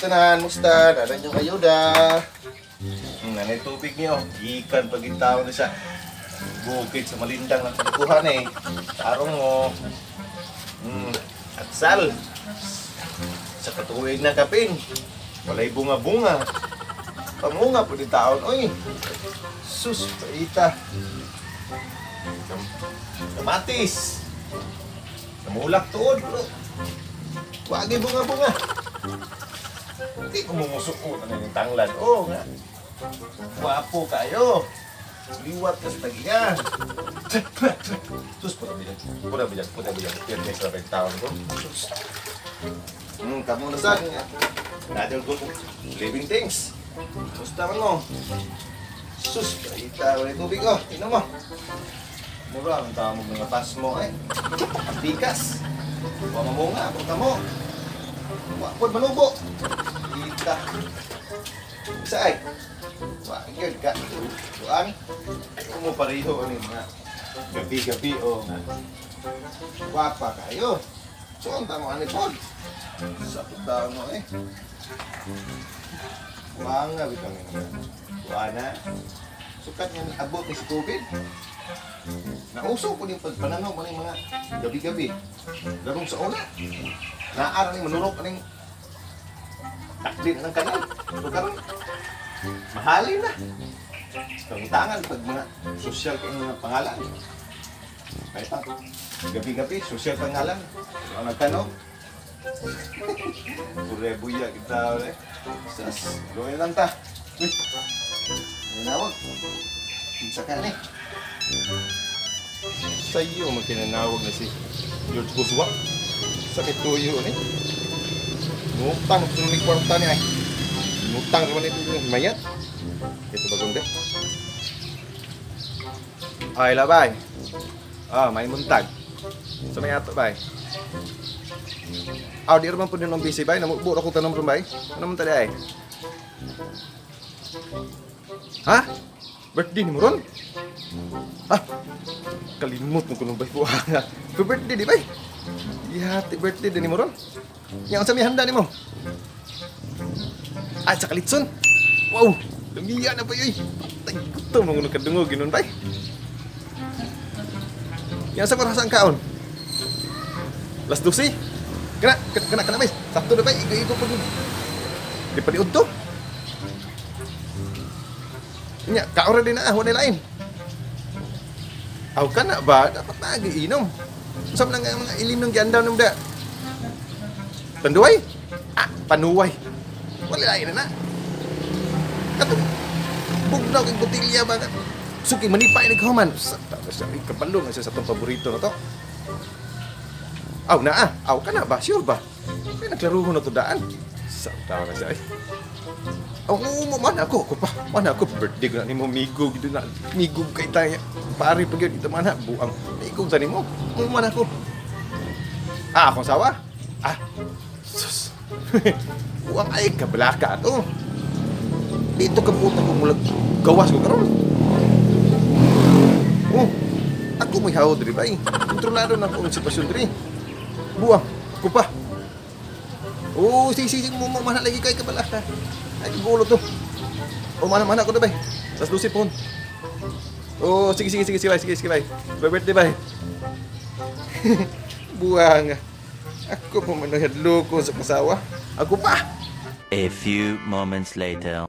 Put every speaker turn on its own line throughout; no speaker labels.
Tanan, musta, nanan yung ayuda. Nanay tubig niyo, gikan pag tao ni sa bukid sa Malindang lang kuha ni. Tarong mo. Atsal. Sa katuig na kapin. Walay bunga-bunga. Pamunga po ni taon, oy. Sus, paita. Kamatis. Namulak tuod, bro. Wagi bunga-bunga. Hindi ko mumusuko na yung tanglad. Oo nga. Wapo kayo. Liwat ka sa tagiyan. Sus, puta bilang. Puta bilang, puta bilang. Pirme sa labing taon ko. Sus. Kamo na sa akin. Another good living things. Musta man mo? Sus, paita ko tubig oh. Inom mo. Mura ang tao mo mga pasmo eh. Tikas. Wa mamunga, punta mo. Wa pod manubo. Ita. Isa ay. Wa gyud ka. Tuan. Mo pareho ani mga gabi-gabi o nga. Wapa kayo. So ang tamo ani pod. Sa puta mo eh. Wanga bitang ina. Tuana. Sukat nga abot ni si tubig. Nauso po yung pagpananaw mo mga gabi-gabi. Larong sa una. Naara ni manurok aning takdi na ng kanal. So karon mahalin na. Pangutangan pag mga sosyal kay mga pangalan. Kaya pa, gabi-gabi, sosyal pangalan. So, ang nagtanong, Pure buya kita eh. Sas, gawin lang ta. Uy, nanawag. Kinsa ka ni? Sa iyo magkinanawag na si George Buswa. Sakit tuyo ni. Ngutang sa ni kwarta ni ay. Ngutang naman ito ni mayat. Ito bagong de. Ay labay. Ah, may muntag. Sa may ato bay. Aw, di raman po din ang busy bay. Namukbo ako tanong ron bay. Ano man tali ay? Ha? Birthday ni mo ron? Ah, kalimot mo kunong bay po. Happy birthday di bay? Yati birthday din ni mo ron. Yang sa may handa ni mo? Ah, sa kalitson. Wow, lumiya na ba yoy? Patay gutom mo kunong kadungog ginon bay. Yang sa oras ang kaon? Las 12. Kana, kana, kana, kana, bay. Sakto na bay, igo-igo pa dun. Di pa diud to. Nya, kaon ra din na, ah, wala lain. Aw ka na ba? Dapat na inom. Unsa man ang mga ilim ng giandaw nung da? Tanduay? Ah, panuway. Wala lain na na. Katong bugnaw kay botilya ba? Suki manipay ni kahuman. Sa sa kabalo nga siya sa tong paborito na to. Aw na ah, aw ka na ba? Sure ba? Kaya nagklaruho na to daan. Sa tawa na siya ay. Aw, oo mo man ako, ako pa. Man ako birthday ko na nimo migog gid na. Migog kay tayo. Pare pag yun ito man ha, buang. Migog ta nimo. Oo man ako. Ah, akong sawa. Ah. Sus. Buang ay kabalaka ato. Dito ka puta ko mulag gawas ko karon. Oh, ako may hawo diri bay. Kontrolado na ako ang sitwasyon diri. Buang, ako pa. Oh, sige, sige, mo mo mana lagi kay kabalaka. Ay, gulo to. Oh, mana mana ko na bay. Las 12 pon. Oh, sige, sige, sige, sige, bay, sige, sige, bay. Bye, birthday, bay. Buang. Ako pa man nahadlo ko sa pasawa. Ako pa.
A few moments later.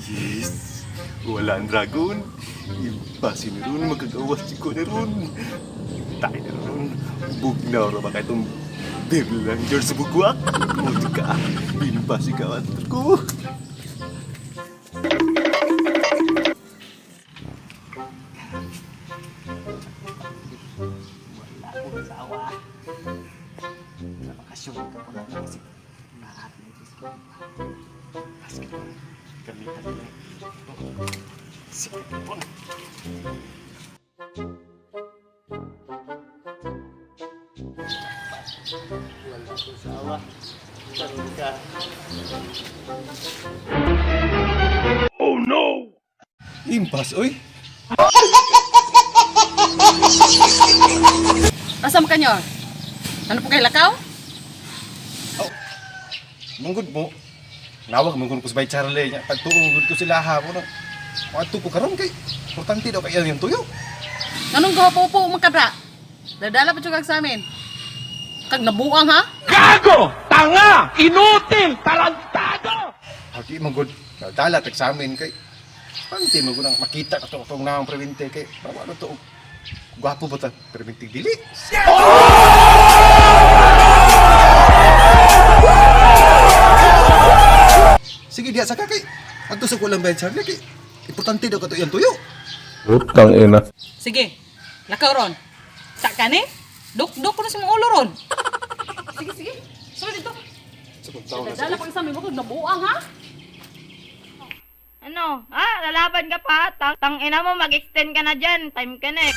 Yes! Wala ang dragon. Imbasi ni Ron, magagawas si ko ni Ron. Tayo na Ron. Bugnaw ra ba kay itong birlang George Bugwak? Buti ka. Imbasi ka at ko.
Wala akong asawa. Sa bakasyon ka po na kasi naat na ito sa Basket. Gamitan nila. Sige po. Wala akong asawa. Karoon ka.
Impas, oy.
Asa man kanyo? Ano po kay lakaw?
Manggod mo. Nawag manggod ko sa Bay Charlie nya. Pagtuo gud ko sila ha mo na. Adto ko karon kay importante daw kay yung tuyo.
Anong gapo-po man kadra? Dadala pa jud sa amin. Kag nabuang ha?
Gago! Tanga! Inutil! Tarantado!
Hagi manggod dala tag sa amin kay Pante mo nang makita ka to atong naong prewente kay para ano to gwapo ba ta prewente dili. Sige diya sa kay adto sa kulang Bay Charlie kay importante daw kato yung tuyo.
Putang ina.
Sige. Lakaw ron. Sa kani? Duk-duk ko na sa mga ulo ron. Sige, sige. Sunod dito.
Sa kung taon na
Dadala pa sa amin mo kag nabuang ha?
Ano? Ah, lalaban ka pa? Tang ina mo, mag-extend ka na dyan. Time ka na eh.